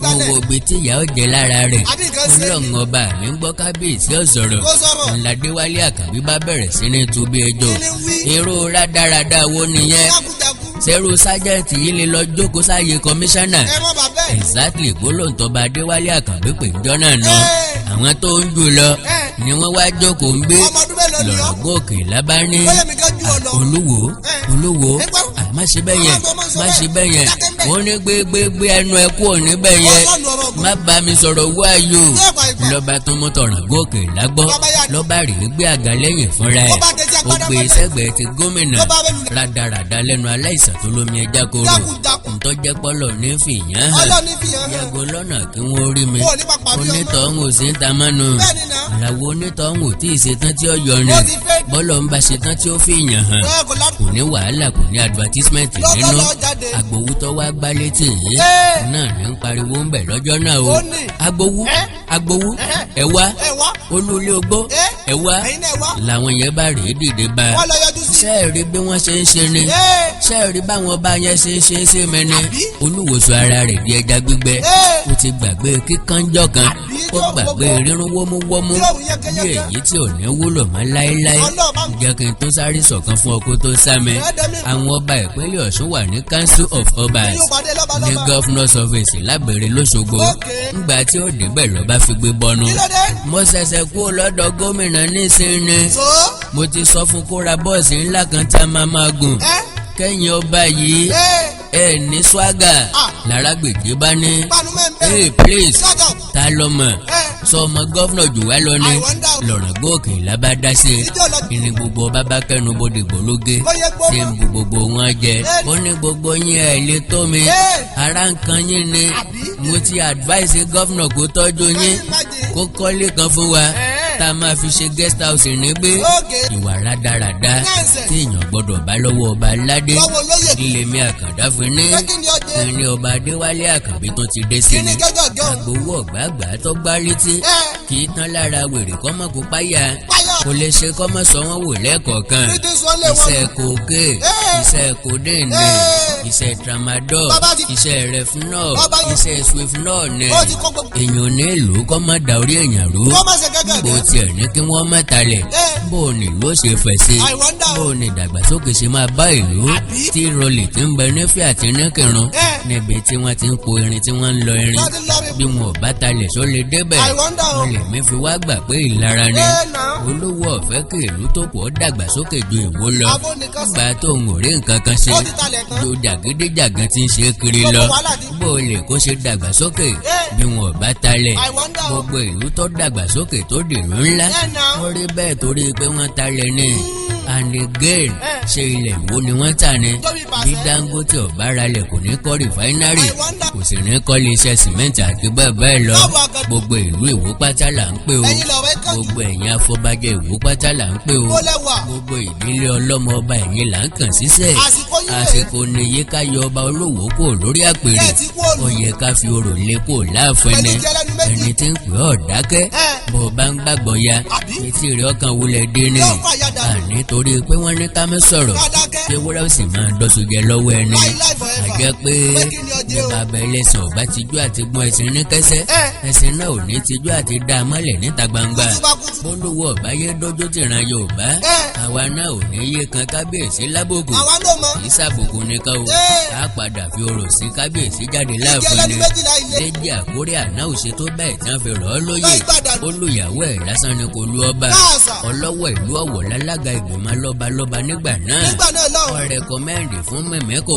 ó wo ibi tí ìyá ó jẹ lára rẹ̀. Ọlọ́run ọba mi ń gbọ́, kábíyèsí ọ̀sọ̀rọ̀. Ńládéwálé Àkànbí bá bẹ̀rẹ̀ sí ní tu bí ejò. Irú rádaràda wo nìyẹn? Sẹ́rù sájẹ́ǹtì yìí lè lọ jókòó sáàyè kọmíṣánná? Exactly, gbólóhùn tọba Adéwálé Àkànbí pè ń jọ́ náà nù. Àwọn tó ń jù lọ ni wọ́n wá jókòó ń gbé lọ́rọ̀ gòkè lábá ní Olúwo, Olúwo, má ṣe bẹ́ẹ̀ yẹn, má ṣe bẹ́ẹ̀ yẹn. Ó ní gbégbégbé ẹnu ẹ kúrò níbẹ̀ yẹn, má bá mi sọ̀rọ̀, wá yò. Lọ́ba tó mú tọ̀ràn gòkè lágbọ́, lọ́ba rèé gbé àga lẹ́yìn fúnra ẹ̀, ó gbé sẹ́gbẹ̀ẹ́ ti gómìnà. Rádaràda lẹ́nu aláìsàn tó lómi ẹja kóró, ntọ́jẹ́ pọ́lọ̀ ní fìyàn hàn. Yàgò lọ́nà kí wọ́n rí mi. Onítọ̀hún ò sí ń ta mánu ìràwọ̀. Onítọ̀hún ò tí ì ṣetán tí ó yọ ni. Bọ́lọ̀ ń bá ṣetán tí ó fìyàn hàn, kò ní wàhálà, kò ní advertisement nínú. Agbowó tó wá gbá létí yìí náà ní ń pariwo ń bẹ̀ lọ́jọ́ náà o. Agbowó, agbowó, ẹ wá, olúlé ogbó, ẹ wá. Làwọn yẹn bá rèé dìde bá. Ṣé ẹ rí bí wọ́n ṣe ń ṣe ni? Ṣé ẹ rí báwọn bá yẹn ṣe ń ṣe é ṣe mẹ́ni? Olúwòsàn ara rẹ̀ di ẹja gbígbẹ. Ó ti gbàgbé kíkánjọ́ kan, ó gbàgbé rírun wọ́múwọ́mú bí èyí tí ò ní wúlò mọ́ láéláé. Jẹ́ kí n tó sáré sọ̀kan fún ọkọ tó sá mi. Àwọn ọba ìpínlẹ̀ Ọ̀ṣun wà ní Council of Obas ní Governor's Office lábẹ́rẹ́ lọ́sọ̀gbọ̀. Ńgbà tí ó débẹ̀, lọ́ba fi gbé bọ́nu. Mo ṣẹ̀ṣẹ̀ kú lọ́dọ̀ gómìnà nísìnyí. Mo ti sọ fún kó ra bọ́ọ̀sì ńlá kan tí a máa máa gùn kẹ́yìn ọba yìí. Ẹ ní swagger. Lárágbèjì bá ní, "Hey, please, ta ló mọ̀?" Sọ ọmọ governor jù wá lọ ni? I wonder. Lọ̀rọ̀ gòkè lábá dá sí i. Ìjọ lọ. Ìní gbogbo ọba bá kẹnu bodè gbòlógé Ó yẹ gbó tí ń mọ́. bu gbogbo wọn jẹ. Ó ní gbogbo yín ẹ̀ lè tó mi. Ara nǹkan yín ni. Àbí? Mo ti advice governor kó tọ́jú yín, Can you imagine? Kó kọ́lé kan fún wa tá a máa fi ṣe guest house nígbé. Ìwà rádaràda Nonsense. tí èèyàn gbọ́dọ̀ bá lọ́wọ́ ọba aládé. Lọ́wọ́ olóyè. Ilé mi Àkàndá fi ní Pé kí ni ó jẹ́? ní ọba Adéwálé Àkànbí tó ti dé sí Kí ni ni gángan gan? Àgbowó ọ̀gbàgbà tó gbá létí kì í tán lára wèrè kọ́mọ kó páyà. Páyà. Kò lè ṣe kọ́mọ sọ wọ́n wò lẹ́ẹ̀kọ̀ọ̀kan. Títí sọ lé wọn. Iṣẹ́ kòkè, iṣẹ́ codeine, iṣẹ́ tramadol, Bàbá iṣẹ́ refnol, Bàbá iṣẹ́ swiftnol ni. Ó ti kó gbogbo. Èèyàn ní ìlú kọ́ má da orí èèyàn rú. Kó má ṣe gángan Bó gan. tiẹ̀ ní kí wọ́n má talẹ̀, bó o ní ìlú ó ṣe fẹ̀ sí, I wonder. bó o ní ìdàgbàsókè ṣe máa bá ìlú? Àbí? Tí rọlì tí ń bẹ nífẹ̀ẹ́ àti níkìrun níbi tí wọ́n ti ń po irin, tí wọ́n ń lọ irin, Wọ́n ti lọ mi. bí wọn ò bá talẹ̀, só lè débẹ̀? I wonder o. Wọ́n lè mí fi wá gbà pé ìlara ni. Now. Olówó ọ̀fẹ́ kí ìlú tó pọ̀ dàgbàsókè ju Ìwó lọ. Àbó nìkan sọ. Gbà tó ń rí nǹkan kan ṣe Ó ti talẹ̀ tán. ju jàgídíjàgan tí ń ṣe kiri Gbogbo lọ, wàhálà bó o lè kó ṣe dàgbàsókè bí wọn ò bá talẹ̀? I wonder o. Gbogbo ìlú tó dàgbàsókè tó dìlú ńlá, Now. ó rí bẹ́ẹ̀ torí pé wọ́n talẹ̀ ni. And again, ṣé ilẹ̀ Ìwó ni wọ́n tà ni? Tóbi pàṣẹ. Bí Dangote ò bá ralẹ̀, kò ní kọ́ refinery, I wonder. kò sì ní kọ́ lè iṣẹ́ sìmẹ́ǹtì àti bẹ́ẹ̀ bẹ́ẹ̀ lọ. Báwo àgàdo? Gbogbo ìlú Ìwó pátá là ń pè o. Ẹ̀yin lọ̀rọ̀ ẹ kàn jù. Gbogbo ẹ̀yin afọbajẹ Ìwó pátá là ń pè o. Ó lẹ́wà. Gbogbo ìdílé ọlọ́mọ ọba, ẹ̀yin là ń kàn sísẹ̀. Àsìkò yín rèé. Àsìkò nìyí ká yọ ọba Olówó kò lórí àpèrè. Ẹ ti kú òòlù. Ó yẹ ká fi orò lé kò láàfin Pẹ̀lú ni. jẹ́ lẹ́nu méjì. Ẹni tí ń pè ọ́ dákẹ́, bó o bá ń gbàgbọ́ ya, Àbí? etí rẹ̀ ọkàn wulẹ̀ dín ní. Yóò fà ya dànù. Àní torí pé wọ́n ní ká mọ́ sọ̀rọ̀, Ká dákẹ́. ewúrẹ́ ó sì máa dọ́sùn jẹ lọ́wọ́ ẹni. Láì láì forever. Àjẹ́ pé Pé kí ni ọjẹ́ bí o? bàbá ẹlẹ́sìn ọ̀bá tijú àti gbọ́n ẹ̀sìn ní kẹsẹ́, ẹ̀sìn náà ò ní tijú àti dá a mọ́lẹ̀ níta gbangba. Kútúbákútú. Bólúwọ̀ ọ̀bá yé dójú tìran Yorùbá, àwa náà ò ní yé kan kábíyèsí lábòkù. Àwa náà mọ̀. Kì í ṣàbùkù nìkan o, á padà fi orò sí kábíyèsí jáde láàfin ẹlẹ́nu ni. méjìlá ilé. Déjì Àkúrẹ́ àná ò ṣe tó bẹ́ẹ̀ tí wọ́n fi rọ̀ ọ́ lóyè. Láì gbàdánù. Ó lùyàwó ẹ̀ lásán ni kò lu ọba. Káàsà. Ọlọ́wọ́ ìlú Ọ̀wọ̀ lálága ìgbìmọ̀ lọ́balọ́ba nígbà náà. Nígbà náà lọ́hùn. Wọ́n recommend fún Mẹ̀mẹ́kò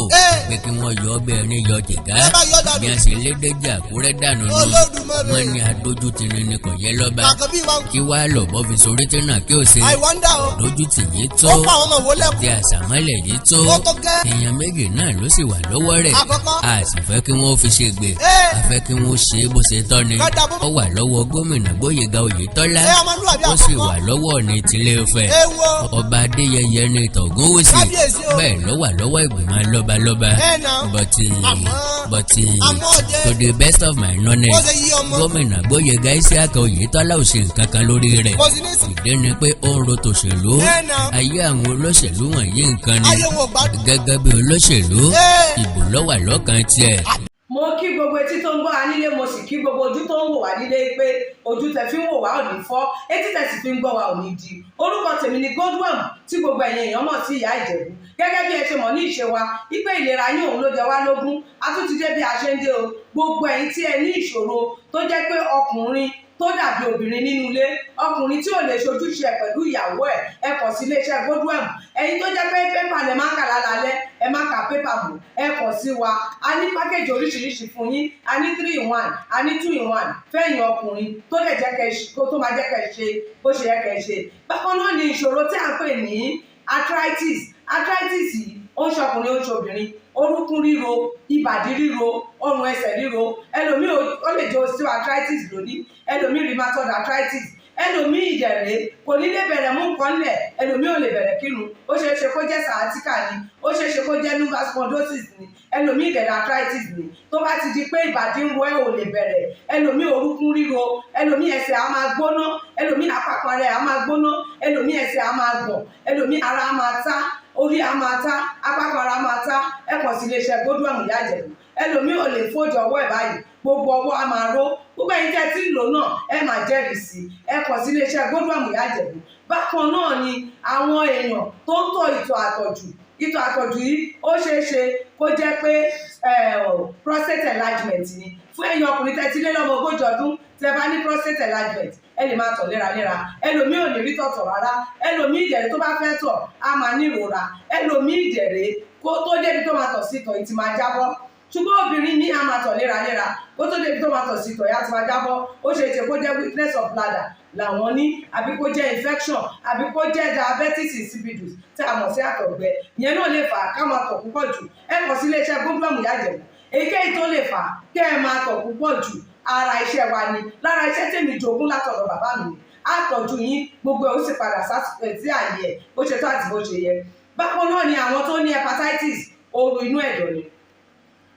pé kí wọ́n yọ ọbẹ̀ ní yọ jìgá. Ẹ bá yọ dànù. Bí wọ́n ṣe lé Déjì Àkúrẹ́ dànù nù. Olódùmarè. Wọ́n ní adójútini ni kò yẹ lọ́ba. Àkànbí wa. Kí wàá lọ̀bọ́ fi sorí tí náà kí o ṣe? I wonder o. Lójú tì yín tó. Ó pa àwọn ọmọ wo lẹ́kùn. Tí àṣàmọ́lẹ̀ yìí tó. Ó tó gẹ́. Èèyàn méjì náà ló sì wà lọ́wọ́ rẹ̀. Àkọ́kọ́. A sì fẹ́ kí wọ́n fi ṣe gbé. A fẹ́ kí wọ́n ṣe é bó ṣe tọ́ ni. Kọ́dà bó- Ó wà lọ́wọ́ gómìnà Gbóyèga Oyètọ́lá. Ẹ ọmọlúwàbí Ó sì àkọ́kọ́. wà lọ́wọ́ ní tilé Ifẹ̀. Ewo. Ọba Adéyẹyẹ ní Tọ̀gúnwùsì. Kábíyèsí o. Bẹ́ẹ̀ ló wà lọ́wọ́ ìgbìmọ̀ lọ́balọ́ba. Ẹ nà. But but Àmọ́ ọjẹ́. to the best of my knowledge, Bó ṣe yí ọmọ. gómìnà Gbóyèga Isiaka Oyètọ́lá ò ṣe nǹkan kan lórí rẹ̀. Kò sí ní sí. Ìdí ni pé ó ń ro tòṣèlú. Ẹ nà. Ayé àwọn olóṣèlú wọ̀nyí nǹkan ni. Ayé wọn ò gbádùn. Gẹ́gẹ́ bí olóṣèlú, ìbò ló wà lọ́kàn tiẹ̀. Mo kí gbogbo etí tó ń gbọ́ wa nílé, mo sì kí gbogbo ojú tó ń wò wá nílé pé ojú tẹ fi ń wò wá ò ní fọ́, etí tẹ sì fi ń gbọ́ wa ò ní di. Orúkọ tèmi ni Godwin, tí gbogbo ẹ̀yin èèyàn mọ̀ sí Ìyá Ìjẹ̀bú. Gẹ́gẹ́ bí ẹ ṣe mọ̀ ní ìṣe wa wípé ìlera yín òun ló jẹ wá lógún, a tún ti dé bí a ṣe ń dé o. Gbogbo ẹ̀yin tí ẹ ní ìṣòro tó jẹ́ pé ọkùnrin tó dàbí obìnrin nínú ilé, ọkùnrin tí ò lè ṣojúṣe ẹ pẹ̀lú ìyàwó ẹ̀, ẹ kàn sí iléeṣẹ́ Godwin. Ẹ̀yin tó jẹ́ pé pépà lẹ máa ń kà lálálẹ́, ẹ má ka pépà mọ́, ẹ kàn sí wa. A ní package oríṣiríṣi fún yín. A ní 3 in 1, a ní 2 in 1 fẹ́yìn ọkùnrin tó lè jẹ́ kẹ́ kó tó máa jẹ́ kẹ́ ṣe bó ṣe yẹ kẹ́ ṣe. Bákan náà ni ìṣòro tí à ń pè ní arthritis. Arthritis yìí, ó ń ṣọkùnrin, ó ń ṣobìnrin. Orúnkún ríro, ìbàdí ríro, ọrùn ẹsẹ̀ ríro. Ẹlòmíì ó lè jẹ́ osteoarthritis lónìí, ẹlòmíì rheumatoid arthritis, ẹlòmíì ìdẹ̀rẹ̀ kò ní lè bẹ̀rẹ̀ mú nǹkan lẹ̀, ẹlòmíì ò lè bẹ̀rẹ̀ kírun. Ó ṣeé ṣe kó jẹ́ sciatica ni, ó ṣeé ṣe kó jẹ́ lumbar spondylosis ni, ẹlòmíì ìdẹ̀rẹ̀ arthritis ni. Tó bá ti di pé ìbàdí ń ro ẹ́, ò lè bẹ̀rẹ̀, ẹlòmíì orúnkún ríro, ẹlòmíì ẹsẹ̀ á máa gbóná, ẹlòmíì àpapọ̀ rẹ̀ á máa gbóná, ẹlòmíì ẹsẹ̀ á máa gbọ̀n, ẹlòmíì ara á máa tá, orí á máa tá, apákan ara máa tá, ẹ kàn sí iléeṣẹ́ Godwin Ìyá Ìjẹ̀bú. Ẹlòmíì ò lè fold ọwọ́ ẹ̀ báyìí, gbogbo ọwọ́ á máa ró. Gbogbo ẹ̀yin tẹ́ tí ń lò náà, ẹ máa jẹ́rìí sí. Ẹ kàn sí iléeṣẹ́ Godwin Ìyá Ìjẹ̀bú. Bákan náà ni àwọn èèyàn tó ń tọ̀ ìtọ̀ àtọ̀jù. Ìtọ̀ àtọ̀jù yìí, ó ṣeé ṣe kó jẹ́ pé prostate enlargement ni. Fún ẹ̀yin ọkùnrin tẹ́ ti lé lọ́mọ 40 ọdún, tẹ́ bá ní prostate enlargement, ẹ lè máa tọ̀ léraléra. Ẹlòmíì ò ní rí tọ̀tọ̀ rárá. Ẹlòmíì ìdẹ̀rẹ̀, tó bá fẹ́ tọ̀, á máa ní ìrora. Ẹlòmíì ìdẹ̀rẹ̀, kó tó débi tó máa tọ̀ sí, ìtọ̀ yìí ti máa jábọ́. Ṣùgbọ́n obìnrin ní a máa tọ̀ léraléra, kó tó débi tó máa tọ̀ sí, ìtọ̀ yá ti máa jábọ́. Ó ṣe é ṣe kó jẹ́ weakness of bladder làwọn ní, àbí kó jẹ́ infection, àbí kó jẹ́ diabetes insipidus tí a mọ̀ sí àtọ̀gbẹ. Ìyẹn náà lè fà á ká máa tọ̀ púpọ̀ jù. Ẹ kàn sí iléeṣẹ́ Godwem Ìyá Ìjẹ̀bú. Èyíkéyìí tó lè fà á kẹ́ ẹ máa tọ̀ púpọ̀ jù, ara iṣẹ́ wa ni. Lára iṣẹ́ tèmi jogún látọ̀dọ̀ bàbá mi ni. Á tọ́jú yín, gbogbo ẹ̀ ó sì padà sí àyè ẹ̀ bó ṣe tó àti bó ṣe yẹ. Bákan náà ni àwọn tó ní hepatitis, ooru inú ẹ̀dọ̀ ni.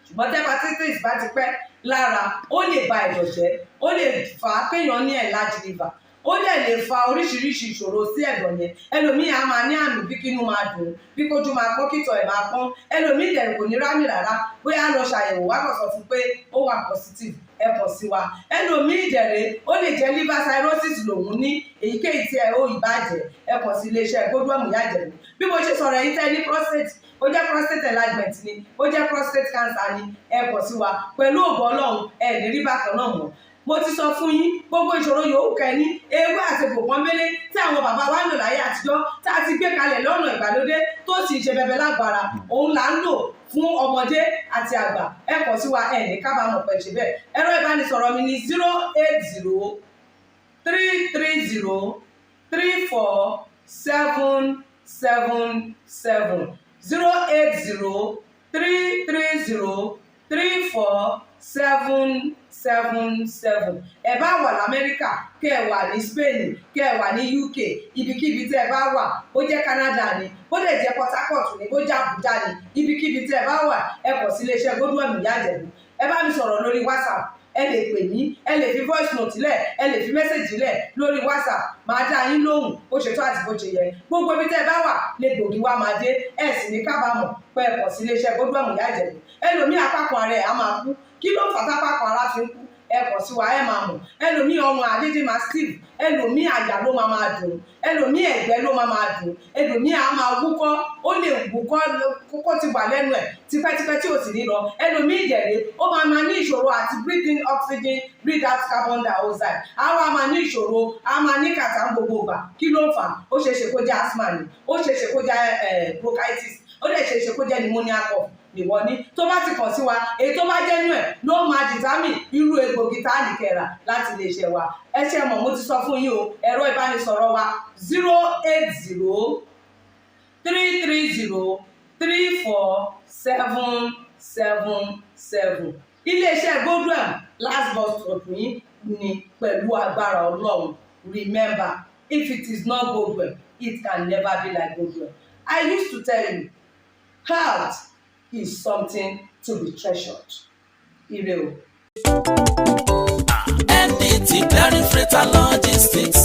Ṣùgbọ́n tí hepatitis bá ti pẹ́ lára, ó lè ba ẹ̀dọ̀ jẹ́, ó lè fà á kéèyàn ní enlarged liver, ó dẹ̀ lè fa oríṣiríṣi ìṣòro sí ẹ̀dọ̀ yẹn. Ẹlòmíì á máa ní àmì bí kínú máa dùn, bí kójú máa pọ́n, kítọ̀ ẹ̀ máa pọ́n. Ẹlòmíì dẹ̀ kò ní rámì rárá. Bóyá lọ ṣàyẹ̀wò, wá kàn sọ fún pé ó wà positive. Ẹ kàn sí wa. Ẹlòmíì dẹ̀rẹ̀, ó lè jẹ́ liver cirrhosis lòun ní. Èyíkéyìí tí ẹ ó ìbàjẹ́, ẹ kàn sí iléeṣẹ́ Godwem Ìyá Ìjẹ̀bú. Bí mo ṣe sọ̀rọ̀ yìí, tẹ́ ní prostate, ó jẹ́ prostate enlargement ni, ó jẹ́ prostate cancer ni, ẹ kàn sí wa. Pẹ̀lú ògo Ọlọ́run, ẹ ní rí bákan náà mọ́. Mo ti sọ fún yín, gbogbo ìṣòro yòówù kẹ́ni, ewé àti pòpọ́nbélé tí àwọn bàbá wa ń lò láyé àtijọ́, tá a ti gbé kalẹ̀ lọ́nà ìgbàlódé, tó sì ṣe bẹbẹ lágbára, òun là ń lò fún ọmọdé àti àgbà. Ẹ kàn sí wa, ẹ ní kábàámọ̀ pẹ̀ ṣe bẹ́ẹ̀. Ẹ̀rọ ìbánisọ̀rọ̀ mi ní 08033034777, 08033034777. Ẹ bá wà lamẹ́ríkà, kẹ́ ẹ wà ní Spain, kẹ́ ẹ wà ní UK, ibikíbi tẹ́ ẹ bá wà, bó jẹ́ Canada ni, bó lè jẹ́ Port Harcourt ni, bó jẹ́ Abuja ni, ibikíbi tẹ́ ẹ bá wà, ẹ kàn sí iléeṣẹ́ Godwem Ìyá Ìjẹ̀bú. Ẹ bá mi sọ̀rọ̀ lórí WhatsApp, ẹ lè pè mí, ẹ lè fi voice note lẹ̀, ẹ lè fi message lẹ̀ lórí WhatsApp. Máa dá yín lóhùn bó ṣe tó àti bó ṣe yẹ. Gbogbo ibi tẹ́ ẹ bá wà lè gbòógì wá máa dé. Ẹ sì ní kábàámọ̀ pé ẹ kàn sí iléeṣẹ́ Godwem Ìyá Ìjẹ̀bú. Ẹlòmíì, apákan ara ẹ̀ á máa kú. Kí ló fà tápákan ara fi ń kú? Ẹ kàn sí wa, ẹ máa mọ̀. Ẹlòmíì, ọrùn àdédé máa stiff. Ẹlòmíì, àyà ló máa máa dùn. Ẹlòmíì, ẹ̀gbẹ́ ló máa máa dùn. Ẹlòmíì á máa wúkọ́, ó lè wúkọ́ kókó ti wà lẹ́nu ẹ̀ tipẹ́tipẹ́ tí ò sì ní lọ. Ẹlòmíì ìdẹ̀rẹ̀, ó máa máa ní ìṣòro àti breathe in oxygen, breathe out carbon dioxide. Á wá máa ní ìṣòro, á máa ní kàtà gbogbo ìgbà. Kí ló ń fà? Ó ṣeé ṣe kó jẹ́ asthma ni, ó ṣeé ṣe kó jẹ́ bronchitis, ó lè ṣeé ṣe kó jẹ́ pneumonia cough nìwọ ní. Tó bá ti kàn sí wa, èyí tó bá jẹ́ nú ẹ̀ ló máa determine irú egbògi tá a lè kẹrà láti lè ṣe wa. Ẹ ṣe mọ̀, mo ti sọ fún yín o. Ẹ̀rọ ìbánisọ̀rọ̀ wa, 08033034777. Iléeṣẹ́ Godwem, last bus stop yín ni pẹ̀lú agbára Ọlọ́run. Remember, if it is not Godwem, it can never be like Godwem. I used to tell you, health is something to be treasured. Ire o. MDT Clearing Freight and Logistics,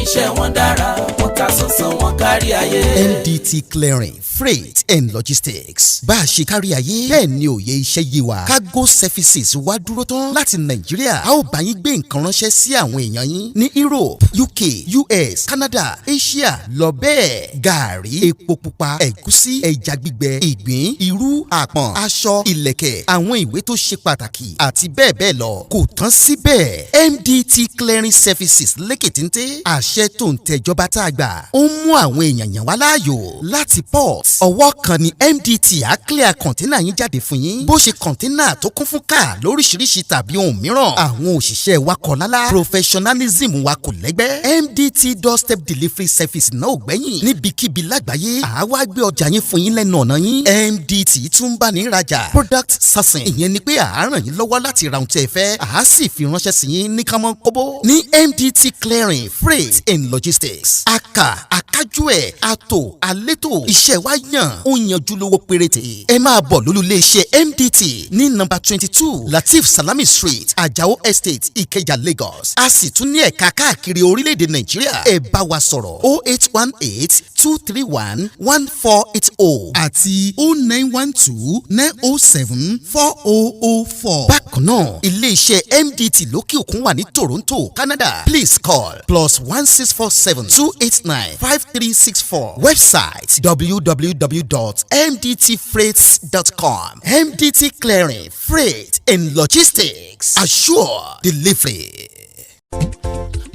iṣẹ́ wọn dára, wọ́n ta sánsán, wọn kárí ayé. MDT Clearing Freight and Logistics, bá a ṣe kárí ayé bẹ́ẹ̀ ni òye iṣẹ́ yé wa. Cargo services wá dúró tán láti Nàìjíríà. A ó bá yín gbé nǹkan ránṣẹ́ sí àwọn èèyàn yín ní Europe, UK, US, Canada, Asia lọ bẹ́ẹ̀. Gàárì, epo pupa, ẹ̀gúsí, ẹja gbígbẹ, ìgbín, irú, àpọ̀n, aṣọ, ìlẹ̀kẹ̀, àwọn ìwé tó ṣe pàtàkì àti bẹ́ẹ̀ bẹ́ẹ̀ lọ. Kò tán síbẹ̀, MDT Clearing Services lékètéńté. Àṣẹ tó ń tẹjọba tá a gbà ó ń mú àwọn èèyàn yàn wá láàyò láti port. Ọwọ́ kan ni MDT á clear container yín jáde fún yín, bó ṣe container tó kún fún káà lóríṣiríṣi tàbí ohun mìíràn. Àwọn òṣìṣẹ́ wa kọ̀ lálá, professionalism wa kò lẹ́gbẹ́. MDT doorstep delivery service náà ò gbẹ́yìn. Níbikíbi lágbàáyé, àwa gbé ọjà yín fún yín lẹ́nu ọ̀nà yín. MDT tún bá ní rajà, product sourcing. Ìyẹn ni pé à á ràn yín lọ́wọ́ láti ra ohun tí ẹ fẹ́, à á sì fi ránṣẹ́ sí yín ní kánmọ́ kóbó. Ní MDT Clearing Freight and Logistics, aka akájú ẹ̀ àtò àlétò, iṣẹ́ wa yàn, ó yanjú, lówó péréte. Ẹ máa bọ̀ lólú iléeṣẹ́ MDT ní nọ́mbà 22 Lateef Salami Street, Ajao Estate, Ìkẹjà, Lagos. A sì tún ní ẹ̀ka káàkiri orílẹ̀-èdè Nàìjíríà. Ẹ bá wa sọ̀rọ̀ 08182311480 àti 09129074004. Bákan náà, iléeṣẹ́ MDT lókè òkun wà ní Toronto, Canada. Please call +16472895364. Website, www.mdtfreights.com. MDT Clearing Freight and Logistics, assure delivery.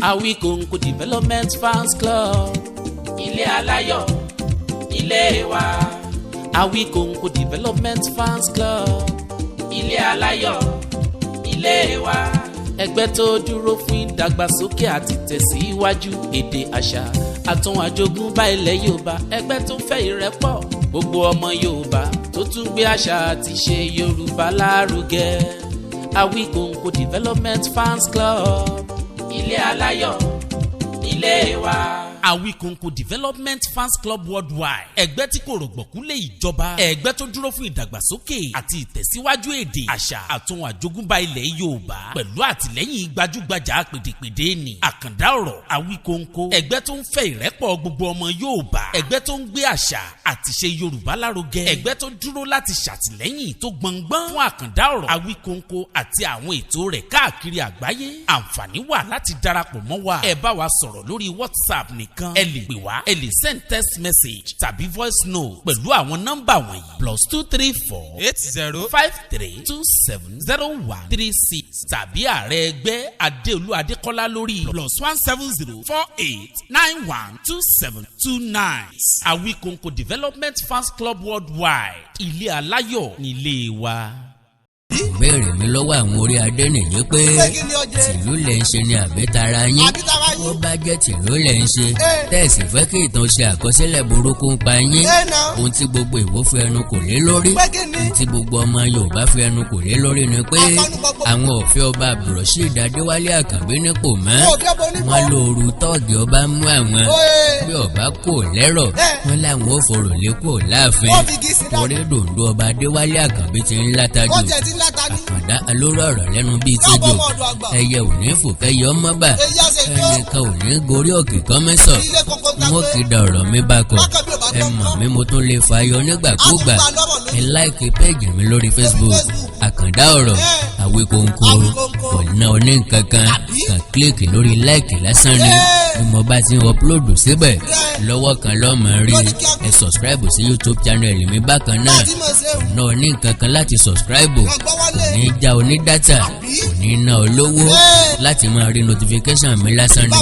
Awikonko Development Fans Club, ilé aláyọ̀, ilé wa. Awikonko Development Fans Club, ilé aláyọ̀, ilé wa. Ẹgbẹ́ tó dúró fún ìdàgbàsókè àti tẹ̀síwájú èdè, àṣà àtún àjogúnbá ilẹ̀ Yorùbá. Ẹgbẹ́ tó fẹ́ ìrẹ́pọ̀ gbogbo ọmọ Yorùbá, tó tún gbé àṣà àti ṣe Yorùbá lárugẹ. Awikonko Development Fans Club, ilé aláyọ̀, ilé wa. Awikonko Development Fans Club Worldwide, ẹgbẹ́ tí kò rọ̀gbọ̀kú lé ìjọba, ẹgbẹ́ tó dúró fún ìdàgbàsókè àti ìtẹ̀síwájú èdè, àṣà àtún àjogúnbá ilẹ̀ Yorùbá, pẹ̀lú àtìlẹ́yìn gbajúgbajà pèdèpèdè ní Àkàndá Ọ̀rọ̀ Awikonko. Ẹgbẹ́ tó ń fẹ́ ìrẹ́pọ̀ gbogbo ọmọ Yorùbá, ẹgbẹ́ tó ń gbé àṣà àti ṣe Yorùbá lárugẹ, ẹgbẹ́ tó dúró láti ṣàtìlẹ́yìn tó gbọngbọ́n fún Àkàndá Ọ̀rọ̀ Awikonko àti àwọn ètò rẹ̀ káàkiri àgbáyé. Àǹfààní wà láti darapọ̀ mọ́ wa. Ẹ bá wa sọ̀rọ̀ lórí WhatsApp nìkan. Ẹ lè pè wá, ẹ lè send text message tàbí voice note pẹ̀lú àwọn nọ́mbà wọ̀nyí: +234 80 53270136, tàbí ààrẹ ẹgbẹ́ Adéolú Adékọ́lá lórí +17048912729. Awikonko Development Fans Club Worldwide, ilé aláyọ̀ nílé wa. Ìbéèrè mi lọ́wọ́ àwọn orí adé nìyí pé, tìlú lẹ̀ ń ṣe ni àbí tara yín? Ó bá jẹ́ tìlú lẹ̀ ń ṣe, tẹ̀sí fẹ́ kí ìtàn ṣe àkọsílẹ̀ burúkú ń pa yín, ohun tí gbogbo Ìwó fi ẹnu kò lé lórí, ohun tí gbogbo ọmọ Yorùbá fi ẹnu kò lé lórí ni pé àwọn ò fẹ́ ọba Abdulrasheed Adéwálé Àkànbí nípò mọ́. Wọn lóoru tọ́ọ̀gì ọba mú àwọn bí ọba kò lẹ́rọ̀, wọn làwọn ò fọ̀rọ̀ lé kúrò láàfin, torí dòńdó ọba Adéwálé Àkànbí ti ń látajù. Àkàndá alóró ọ̀rọ̀ lẹ́nu bíi tẹ́jọ́, ẹyẹ ò ní fò kẹyẹ ọmọ bà, ẹnìkan ò ní gorí òkè kọ́mẹ́sọ̀. Wọn kì í da ọ̀rọ̀ mi bá kọ̀. Ẹ mọ̀ mi, mo tún lè fàyọ nígbàkúgbà. Ẹ like page mi lórí Facebook, Àkàndá Ọ̀rọ̀ Àwíkòǹkò. Kò ná ọ ní nǹkan kan, kàn click lórí like lásán ni. Bí mo bá ti ń upload síbẹ̀ lọ́wọ́ kan lọ́mọ rí. Ẹ subscribe sí YouTube channel mi bákan náà. Kò ná ọ ní nǹkan kan láti subscribe, kò ní já ọ ní data, kò ní ná ọ lówó láti máa rí notification mi lásán ni.